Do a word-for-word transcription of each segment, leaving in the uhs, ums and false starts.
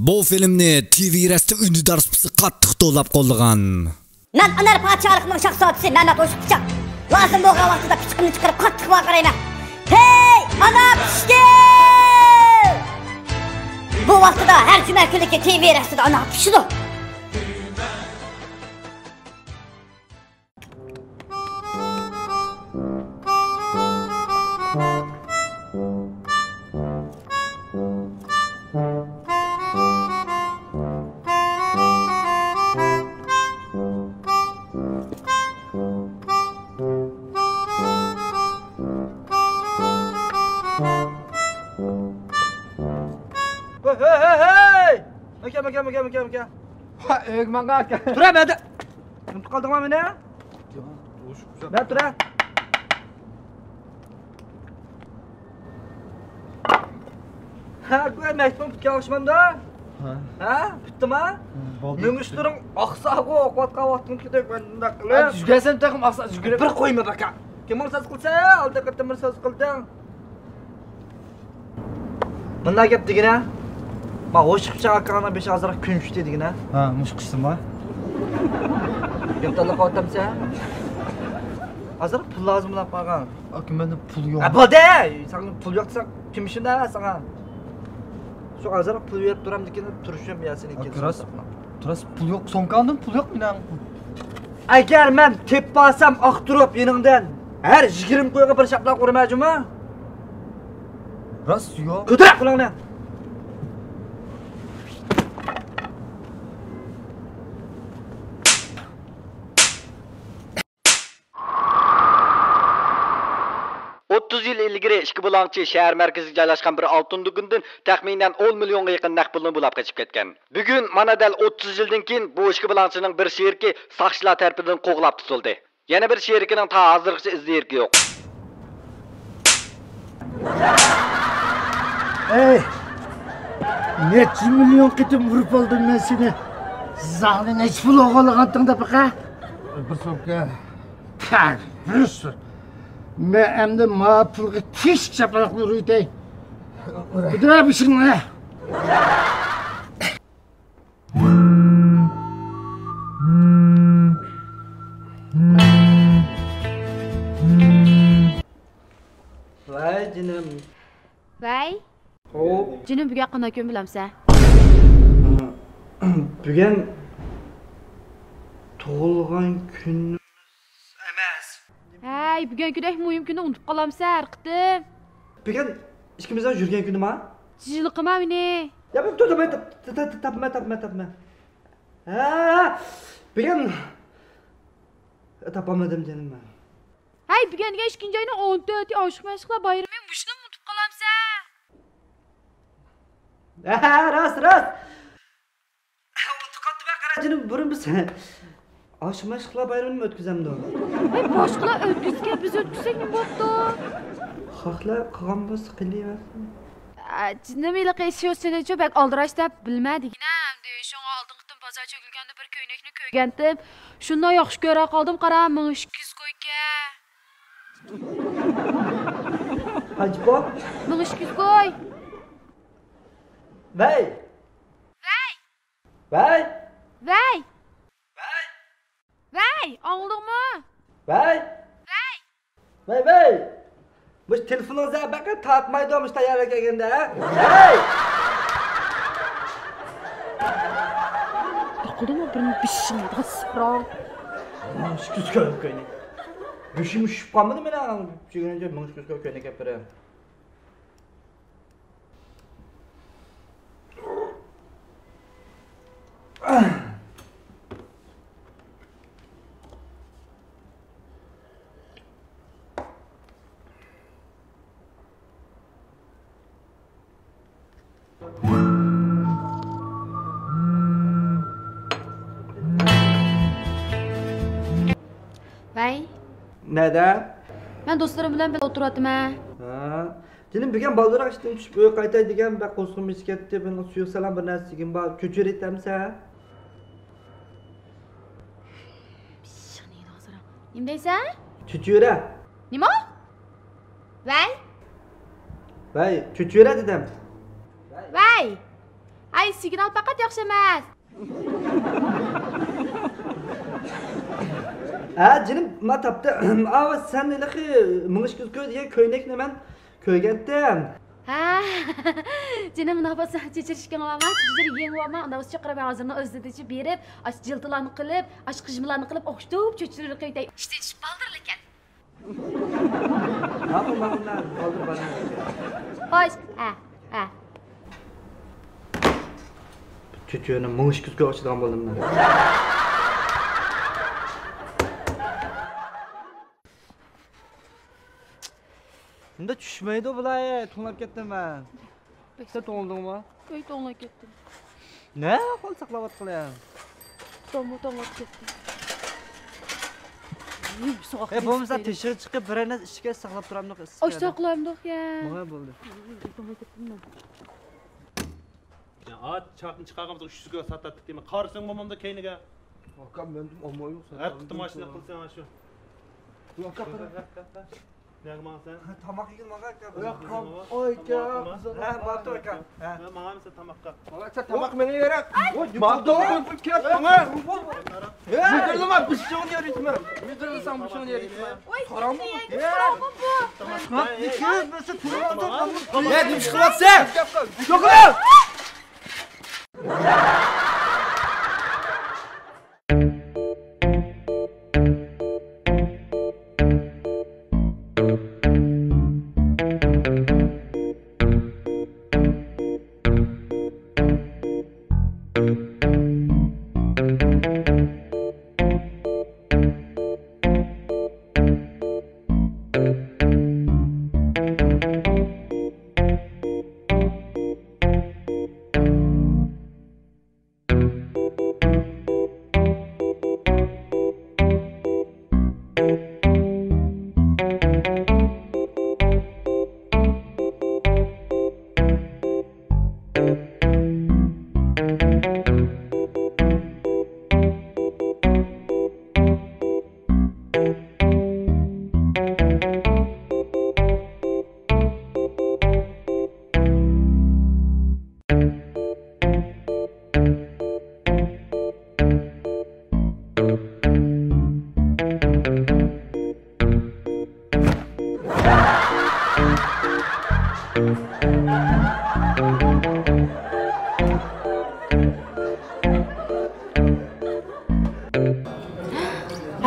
بۇ فىلىمنى تىۋىرەستە ئۈندىدار سۇپىسى قاتتىق توۋلاپ قوللىغان. مەن ئانار پادىشاھلىقىنىڭ شاھزادىسى مەمەت ئوشۇق پىچاق. لازىم بولغان ۋاقتىدا پىچىقىمنى چىقىرىپ قاتتىق ۋارقىرايمەن. ھەي، ئانا پىشتى! بۇ ۋاقتىدا ھەر جۈمە كۈنلۈكى تىۋىرەستىدە ئانا پىشىدۇ. ھەي، ھەي، ھەي، ھەي! ئاكا، ئاكا، ئاكا، ئاكا، ئاكا. ۋاي، ئۆگمەڭگە ئاكا. تۇرە، مەدە. ئۇنتۇپ قالدىڭما مېنى؟ ياق، ئۇ شۇ. مەن تۇرە. ھە، گويا مەكتۇپ پۈتكەن ئوخشىمامدۇ؟ ھە. ھە؟ پۈتتىما؟ ھە، بولدى. مېڭىشلىرىڭ ئاقساغۇ، ئوقۇۋاتقان ۋاقتىڭ كېتىپ، مەن مۇنداق قىلىپ. ھە، يۈگۈرسەم تېخىمۇ ئاقسا، يۈگۈرۈپ. بىر قويما باكا. كىم ئالساز قىلسا، ئالدى قېتىم بىر سۆز قىلدىڭ. مۇنداق گەپ دېگىنە، ما ھوشۇقچى ئاكاڭنىڭ بېشى ئازراق كۈن چۈشتى دېگىنە. ھە، مۇشۇ قىشتىما؟ گەپ تاللاپ قاۋاتامسەن؟ ئازراق پۇل لازىملاپ قالغان. ئاكا، مەندە پۇل يوق. ھە، بولدى! ساڭا پۇل يوق دېسەڭ، كىم ئىشىنە ساڭا؟ شۇ ئازراق پۇل بېرىپ تۇرامدىكىن، تۇرۇشۇم يا سېنىڭ ئاكا، راست، راست پۇل يوق، سومكامدىن پۇل يوق مېنىڭ. ئەگەر مەن تېپىپ ئالسام ئاختۇرۇپ يېنىڭدىن، ھەر يىگىرمە كويغا بىر شاپىلاق ئۇرىمەن جۇمۇ. راست يوق. كۆتۈرە قولۇڭنى. ئوتتۇز يىل ئىلگىرى ئىككى بۇلاڭچى شەھەر مەركىزىگە جايلاشقان بىر ئالتۇن دۇكىنىدىن تەخمىنەن ئون مىليونغا يېقىن نەق پۇلنى بۇلاپ قېچىپ كەتكەن. بۈگۈن مانا دەل ئوتتۇز يىلدىن كېيىن بۇ ئىككى بۇلاڭچىنىڭ بىر شېرىكى ساقچىلار تەرىپىدىن قوغلاپ تۇتۇلدى. يەنە بىر شېرىكىنىڭ تا ھازىرغىچە ئىز دېرىكى يوق. ئەي، نەچچە مىليون قېتىم ئۇرۇپ ئالدىم مەن سېنى. زاڭنى نەچچە پۇل ئوغرىلىغانتىڭ دەپ بېقە؟ بىر سومكا. پەك، بىر سو-، مەن ئەمدى ما پۇلغا تېشىق چاپىلاقنى ئۇرۇۋېتەي. ئۇرە. كۆتۈرە بېشىڭنى. ۋەي جېنىم. ۋەي. ئو. جېنىم، بۈگۈن قانداق كۈن بىلەمسەن؟ بۈگۈن تۇغۇلغان كۈنىمىز ئەمەس. ھەي، بۈگۈنكىدەك مۇھىم كۈننى ئۇنتۇپ قالامسەن ھەر قېتىم؟ بۈگۈن ئىككىمىزنىڭ يۈرگەن كۈنىما؟ جىلىقىما مېنى. يا، بىر تۇر، تاپما، تاپما، تاپما. ھە، بۈگۈن تاپالمىدىم جېنىم مەن. ھەي، بۈگۈن دېگەن ئىككىنچى ئاينىڭ ئون تۆتى ئاشىق مەشۇقلار بايرىمى، مۇشۇنى ئۇنتۇپ قالامسەن؟ ھە، راست، راست. ئۇنتۇپ قاپتىمەن، قارا جېنىم، بۇرۇن بىز ئاشىق مەشۇقلار بايرىمىنى ئۆتكۈزەمدۇ؟ ھەي، باشقىلار ئۆتكۈزگەن، بىز ئۆتكۈزسەك نېمە بوپتۇ؟ خەقلەر قىلغان بولسا قىلىۋەرسۇن. ئە، جېنىم، ھېلىقى شۇ سېنىچۇ بەك ئالدىراش دەپ بىلمە دېگىنە ئەمدى. شۇڭا ئالدىنقى قېتىم بازار چۆكۈلگەندە بىر كۆينەكنى كۆرگەنتىم. شۇنداق ياخشى كۆرە قالدىم، قارا، مىڭ ئىككى يۈز كويكە. قانچە بۇ؟ مىڭ ئىككى يۈز كوي. ۋەي! ۋەي! ۋەي! ۋەي! ۋەي! ۋەي! ئاڭلىدىڭمۇ؟ ۋەي! ۋەي! ۋەي، ۋەي! مۇشۇ تېلېفونىڭىزنى بەكرەك تارتمايدۇ، مۇشۇ تەييارلىق كەلگەندە، ھە؟ ھەي! توقۇلدىمۇ بىرنى بېشىڭدىغا سىپراڭ. شۇ كۆز كۆرۈپ كۆينى. بېشىم شۇشۇپ قالمىدى مېنىڭ. شۇ كۈنى مىڭ كۆز كۆرۈپ كۆينى كەپ بېرەي. ۋەي. نەدە؟ مەن دوستلىرىم بىلەن بىللە ئولتۇرۇۋاتىمەن. ھە. جېنىم، بۈگۈن بالدۇرراق ئىشتىن چۈشۈپ ئۆيگە قايتاي دېگەن، بەك قورسىقىم ئېچىپ كەتتى. بىر سۇيۇق سالام بىر نەرسە يېگۈم بار. چۆچۈرە ئېتەمسەن؟ نېمە دەيسەن؟ چۆچۈرە. نېمە؟ ۋەي. ۋەي، چۆچۈرە دېدىم. ۋەي. ھەي، ھەي، سىگنال پەقەت ياخشى ئەمەس. ھە، جېنىم، ما تاپتى. ئاۋۇ سەن ھېلىقى مېڭىش كۆزى دېگەن كۆينەكنى مەن كۆرگەنتىم. ھە، جېنىم، مۇنداق بولسا، چېچىرىشكىڭ بارما؟ چېچىر يېڭى بارما؟ ئۇنداق بولسا، چاقىرىپ، ھازىرلا ئۆزىدىچە بېرىپ، ئاشۇ جىلتىلارنى قىلىپ، ئاشۇ قىژمىلارنى قىلىپ، ئوخشىتىپ چېچىرىپ قويۇۋېتەي. ئىشتىن چۈشۈپ بالدۇرلا كەل. ماقۇل، ماقۇل، مەن بالدۇر بارىمەن. خوش، ھە، ھە. چۆچۈرىنى مىڭ ئىككى يۈز كوي ئاچىدىغان بولدۇم مەن. ئەمدى چۈشمەيدۇ بۇلار، توڭلاپ كەتتىم مەن. سەن توڭلىدىڭمۇ؟ ئۆي توڭلاپ كەتتىم. نە قول ساقلاۋاتقىلى؟ تومۇ توڭلاپ كەتتىم. ئەي، بولمىسا تېشىغا چىقىپ بىرەر نەرسە ئىچكەن ساقلاپ تۇرامدۇق ئىسسىق. ئاشۇ ساقلامدۇق يا. ماڭا بولدى. توڭلاپ كەتتىم مەن. يا، ئات چاقنى چىقارغانمىز، ئۈچ يۈز كىلو ساتاتتىك دېمە. قارىساڭ مومامدا كەينىگە. ئاكام، مەن دېدىم، ئالماي يوق، سەن ھەر قېتىم ئاشۇنداق قىلساڭ، ئاشۇ. ياق، ياق، ياق، ياق. نەگە ماڭىسەن؟ تاماق يېگىلى ماڭغان ئاكا. ياق، تاماق. ئوي، تاماق، ئاكا. تاماق. ھە، بارتۇر ئاكا. ھە. ھە، ماڭامسەن تاماققا؟ ۋالاي، سەن تاماق مېنى يېرەك. ئوي، ماڭدۇ. كېلىپ ماڭا. ھە؟ مىدىرلىما، بېشىڭنى يېرىتمە. مىدىرلىساڭ بېشىڭنى يېرىتمە. ۋاي، ساراڭ بۇ. يە، نېمە ئىش قىلىۋاتىسەن؟ يوقلا!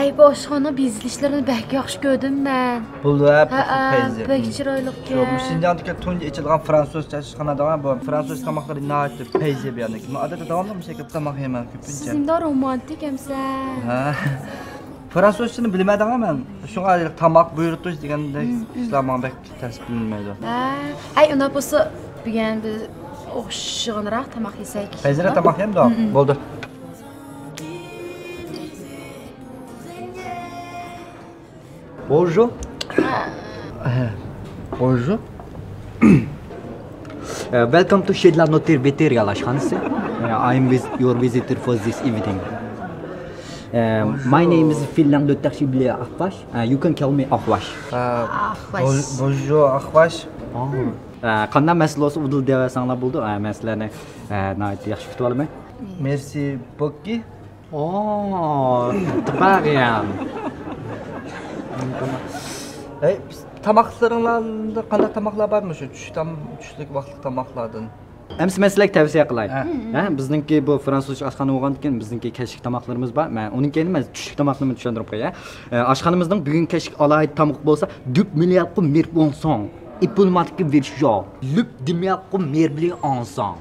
ھەي، بۇ ئاشخانىنىڭ بېزىلىشلىرىنى بەك ياخشى كۆردۈم مەن. بولدى، ھە، ھە، پەيزى. بەك چىرايلىقكەن. شۇ، بۇ شىنجاڭدىكى تۇنجى ئېچىلغان فرانسۇزچە ئاشخانا دەڭا، بۇ فرانسۇز تاماقلىرى ناھايىتى پەيزى بۇ يەردىكى. مەن ئادەتتە داۋاملىق مۇشۇ يەردە تاماق يەيمەن كۆپىنچە. سىز ئىنداق رومانتىك ئەمسە. ھە. فرانسۇزچىنى بىلمەيدىغان مەن. شۇڭا تاماق بۇيرۇتۇش دېگەندەك ئىشلار ماڭا بەك تەس بىلىنمەيدۇ. ھە. ھەي، ئۇنداق بولسا، بۈگۈن بىز ئوخشىغانراق تاماق يېسەك. پەيزىرە تاماق يەمدۇ؟ بولدى. بونژور. بونژور. Welcome to شېدلا نوتېر بېتېرىيا ئاشخانىسى. I'm with your visitor for this evening. My name is Finland Taxi Bile Akvaş. You can call me Akvaş. ئاخۋاش. بونژور ئاخۋاش. قانداق مەسىلە بولسا ئۇدۇل دەۋەرسەڭلار بولىدۇ. مەن سىلەرنى ناھايىتى ياخشى كۈتۈۋالىمەن. مېرسى بوككى. ئوو، تىپاغىيان. ھەي، تاماقلىرىڭلاردا قانداق تاماقلار بار مۇشۇ چۈش تام-، چۈشلۈك ۋاقىتلىق تاماقلاردىن؟ ئەمسە مەن سىلەرگە تەۋسىيە قىلاي. ھە. ھە، بىزنىڭكى بۇ فرانسۇزچە ئاشخانا بولغاندىكىن بىزنىڭكى كەچلىك تاماقلىرىمىز بار. مەن ئۇنىڭ كەينىدىن مەن چۈشلۈك تاماقنىمۇ چۈشەندۈرۈپ قوياي. ئاشخانىمىزنىڭ بۈگۈنكى كەچلىك ئالاھىدە تامىقى بولسا دۈپ مىليارقۇ مېربونسون، ئېپىلماتىكى ۋېرشو، لۈپ دىميارقۇ مېربلي ئانسان.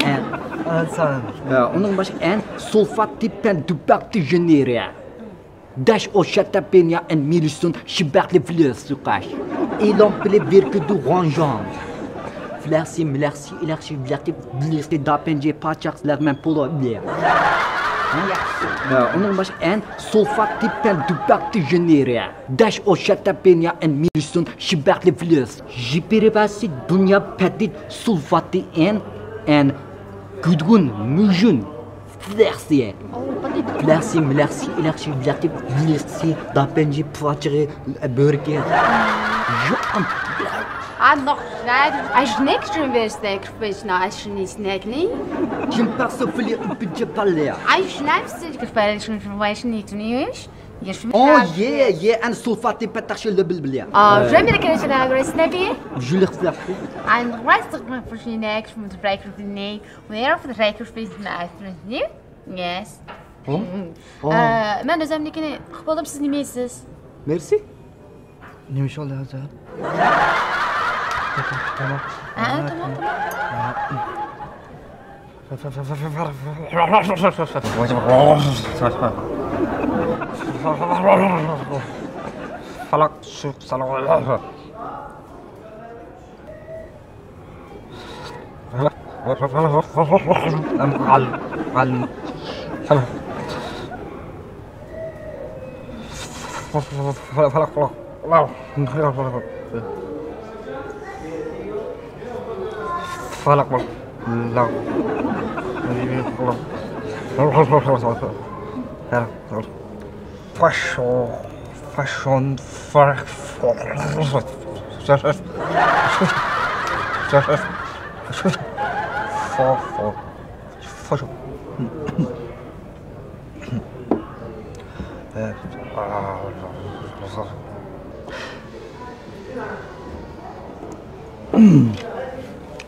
ئەن. ئانسان. ئۇنىڭ باشقا ئەن سولفاتتى پەن دۇپاقتى ژېنېرە. داش ئوشاتتا پېنيا ئەن مىلسون شىباقلى فلېس سۇقاش. ئېلان پلې ۋېركىدۇ غانژان. فلەخسى ملەخسى ئىلەخشى ۋلەخسى ۋلېسى داپەنجى پاچاق لەغمەن پولو بلێ. ئۇنىڭ باشقا ئەن سولفاتتى پەن دۇپاقتى ژېنېرە. داش ئوشاتتا پېنيا ئەن مىلسون شىباقلى فلېس. ژىپېرىۋاسى دۇنيا پەتىت سولفاتتى ئەن، ئەن گۈدگۈن مۈژۈن. فلەخسىيە. فلەخسى ملەخسى ئىلەخشى ۋلەخسى ۋلېسى داپەنجى پاچىقى بۆركى. ژۇئان. Ah, noch schneidet. Ein Schneckchen wäre sehr professional, ein Schneckchen. J'aime pas souffler un petit peu. Ein Schneckchen wäre schon professional. Oh, yeah, yeah, and sulfate potassium le bilbilia. Ah, j'aime les crêpes de la Grèce, snappy. Je le snappy. And rice to my pushing eggs from the breakfast in the, where for the breakfast in the afternoon. Yes. Hı? Hı. Aa. Ee, men o'zimnikini qilib oldim, siz nima yeysiz? Merci. Nima ish oldi hozir? Tamam. Ha, tamam, tamam. Falak, şu, salak. Fashion, fashion, fa-, fa-, fashion.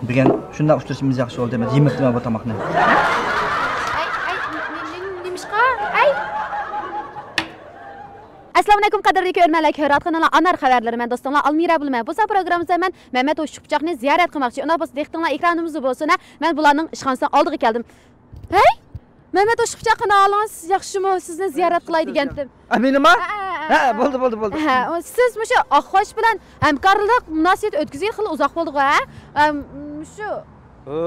بۈگۈن شۇنداق ئۇچرىشىمىز ياخشى بولدى، مەن يېمەپتىمەن بۇ تاماقنى. ئەي، ئەي، نېمىشقا؟ ئەي! ئەسسالامۇئەلەيكۇم، قەدىرلىك كۆرۈرمەنلەر، كۆرۈۋاتقىنىڭلار ئانار خەۋەرلىرى، مەن دوستۇڭلار ئالمىرا بولىمەن. بۇ سان پروگراممىمىزدا مەن مەمەت ئوشۇق پىچاقنى زىيارەت قىلماقچى. ئۇنداق بولسا دىققىتىڭلار ئېكرانىمىزدا بولسۇن، ھە. مەن بۇلارنىڭ ئىشخانىسىنىڭ ئالدىغا كەلدىم. ھەي! مەمەت ئوشۇق پىچاق، قانداق ئەھۋالىڭىز؟ ياخشىمۇ؟ سىزنى زىيارەت قىلاي دېگەنتىم. ئە، مېنىما؟ ھە، ھە، ھە، ھە، ھە. بولدى، بولدى، بولدى. ھە، سىز مۇشۇ ئاققۇچى بىلەن ھەمكارلىق مۇناسىۋىتى ئۆتكۈزگىلى خېلى ئۇزاق بولدىغۇ، ھە؟ ئەم، مۇشۇ. ئە،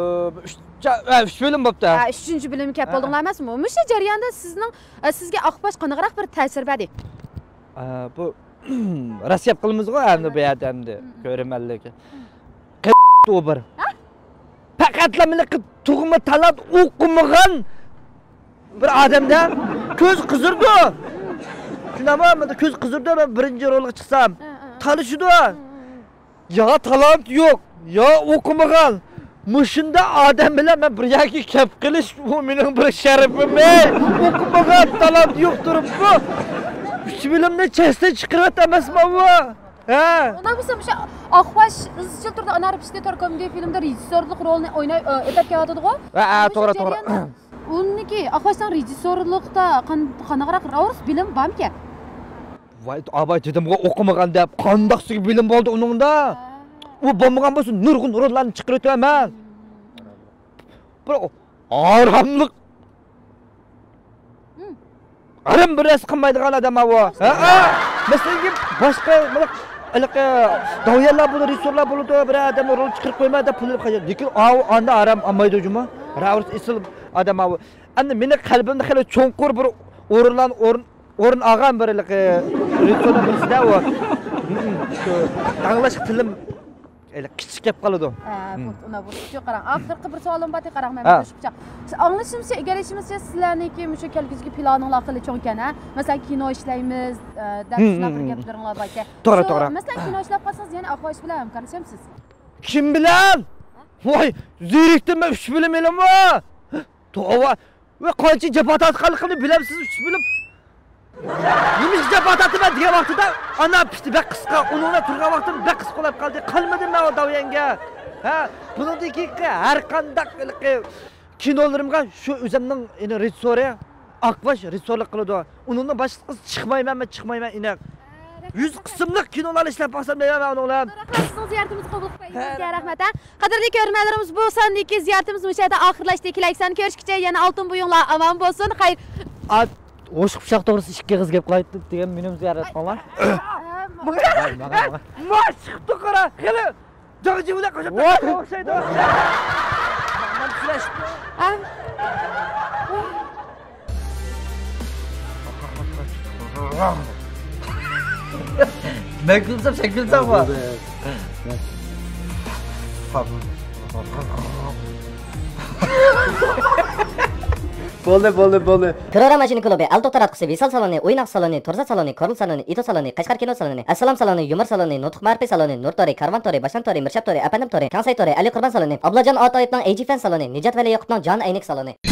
ئۈچ، ئە، ئۈچ بۆلۈم بوپتۇ. ھە، ئۈچىنچى بۆلۈمگە كەپ ھە. بولدۇڭلار ئەمەسمۇ؟ مۇشۇ جەرياندا سىزنىڭ، ئە، سىزگە ئاققۇچ قانداقراق بىر تەسىر بەردى؟ ئە، بۇ راست گەپ قىلىمىزغۇ، ئەمدى بۇ يەردە ئەمدى كۆرۈرمەنلىك. ئۇ بىر. ھە؟ پەقەتلا مېنىڭكى تۇغما تالانت ئوقۇمىغان بىر ئادەمدە كۆز قىزىرىدۇ. شۇنداقمۇ؟ مانا كۆز قىزىرىدۇ، مەن بىرىنچى رولغا چىقسام. ھە، ھە، ھە. تالىشىدۇ. ھە، ھە، ھە. يا تالانت يوق، يا ئوقۇمىغان. مۇشۇنداق ئادەم بىلەن مەن بىر يەرگە كەپ قېلىش، ئۇ مېنىڭ بىر شەرىپىم، ئەي! ئوقۇمىغان، تالانت يوق تۇرۇپمۇ؟ ئۈچ بۆلۈمنى چەستە چىقىرىۋەت ئەمەسمۇ ئۇ؟ ھە. ئۇنداق بولسا، مۇشۇ ئاقباش ئىزچىل تۈردە ئانار پىشتى تور كومېدىيە فىلىمدا رېژىسسورلۇق رولىنى ئويناي، ئۆتەپ كېلىۋاتىدىغۇ؟ ھە، ھە، توغرا، توغرا. ئۇنىڭكى ئاقباشنىڭ رېژىسسورلۇقتا قان-، قانداقراق راۋۇرس بىلىم بارمىكەن؟ ۋاي، ئاباي دېدىمغۇ ئوقۇمىغان دەپ، قانداق سۈيى بىلىم بولدى ئۇنىڭدا؟ ھە. ئۇ بولمىغان بولسا نۇرغۇن روللارنى چىقىرىۋېتىمەن. بىر ئاراملىق. ھارام بىر نەرسە قىلمايدىغان ئادەم ئاۋۇ. ھە، ھە. مەسىلەن، باشقا، مانا، ھېلىقى داۋيەنلار بولىدۇ، رېژىسسورلار بولىدۇ، بىر ئادەمنى رول چىقىرىپ قويماي دەپ پۇل ئېلىپ قاچىدۇ. لېكىن ئاۋۇ ئاندا ئارام ئالمايدۇ جۇمۇ. راۋۇرس ئېسىل ئادەم ئاۋۇ. ئەمدى مېنىڭ قەلبىمدە خېلى چوڭقۇر بىر ئورۇنلار-، ئورۇن، ئورۇن ئالغان بىر ھېلىقى رېژىسسورنىڭ بىرسىدە ئۇ. شۇ داڭلاشقا تىلىم ھېلى كىچىك كەپ قالىدۇ. ھە، بولدى، ئۇنداق بولسا. شۇ قاراڭ، ئاخىرقى بىر سوئالىم بار، قاراڭ، مەن ھە. بىر شۇ پىچاق. ئاڭلىشىمچە، ئىگىلىشىمىزچە، سىلەرنىڭكى مۇشۇ كەلگۈسىدىكى پىلانىڭلار خېلى چوڭكەن، ھە؟ مەسىلەن، كىنو ئىشلەيمىز، ئە، دەپ شۇنداق بىر گەپلىرىڭلار باركەن. توغرا، شۇ، توغرا. مەسىلەن، كىنو ئىشلەپ قالسىڭىز، يەنە ئاقباش بىلەن ھەمكارلىشامسىز؟ كىم بىلەن؟ ھە؟ ۋاي، زېرىكتىم مەن ئۈچ بۆلۈم ئېلىمۇ. توۋا. ۋە قانچە جاپا تارتقانلىقىمنى بىلەمسىز، ئۈچ بۆلۈم؟ نېمىشقا جاپا تارتىمەن دېگەن ۋاقتىدا ئانا پىتى بەك قىسقا، ئۇنىڭ بىلەن تۇرغان ۋاقتىم بەك قىسقا بولۇپ قالدى. قالمىدىم مەن ئۇ داۋيەنگە. ھە، بۇنىڭدىن كېيىنكى ھەر قانداق ھېلىقى كىنولىرىمغا شۇ ئۆزۈمنىڭ، يەنى، رېژىسسورى ئاقباش رېژىسسورلۇق قىلىدۇ. ئۇنىڭدىن باشقىسىغا چىقمايمەن، مەن چىقمايمەن، ئىنەك. يۈز قىسىملىق كىنولارنى ئىشلەپ باقسام دەيمەن مەن ئۇنىڭ بىلەن. رەھمەت، سىزنىڭ زىيارىتىمىزنى قوبۇل قىلىپ، ھە، رەھمەت، ھە. قەدىرلىك كۆرۈرمەنلىرىمىز، بۇ ساندىكى زىيارىتىمىز مۇشۇ يەردە ئاخىرلاشتى. كېلەكسان كۆرۈشكىچە يەنە ئالتۇن بويۇڭلار ئامان بولسۇن. خەير. ئوشۇق پىچاق توغرىسىدا ئىككى ئېغىز گەپ قىلايتتىم دېگەن مېنىمۇ زىيارەت قىلىڭلار. ماڭا، ماڭا، ماڭا. ما چىقىپتۇ، قارا، خېلى جاغجىۋىدە قاچاپ ۋاي. ئوخشايدۇ. مانا سۈرەشتى. ئەم. مەن كۈلسەم، سەن كۈلسەڭ بار. بولدى، بولدى، بولدى. پىرورا ماشىنا كۇلۇبى، ئەلتوغ تاراتقۇسى، ۋىسال سالونى، ئويناق سالونى، تورزا سالونى، كورل سالونى، ئىتو سالونى، ئىتو سالونى، قەشقەر كىنو سالونى، ئەسسالام سالونى، يۇمۇر سالونى، نۇتۇق مائارىپى سالونى، نۇر تورى، كارۋان تورى، باشلام تورى، مىرشاب تورى، ئەپەندىم تورى، كاڭسەي تورى، ئەلى قۇربان سالونى، ئابلاجان ئاتايېۋنىڭ ئەيجى فەن سالونى، نىجات ۋەلى ياقۇپنىڭ جان ئەينەك سالونى.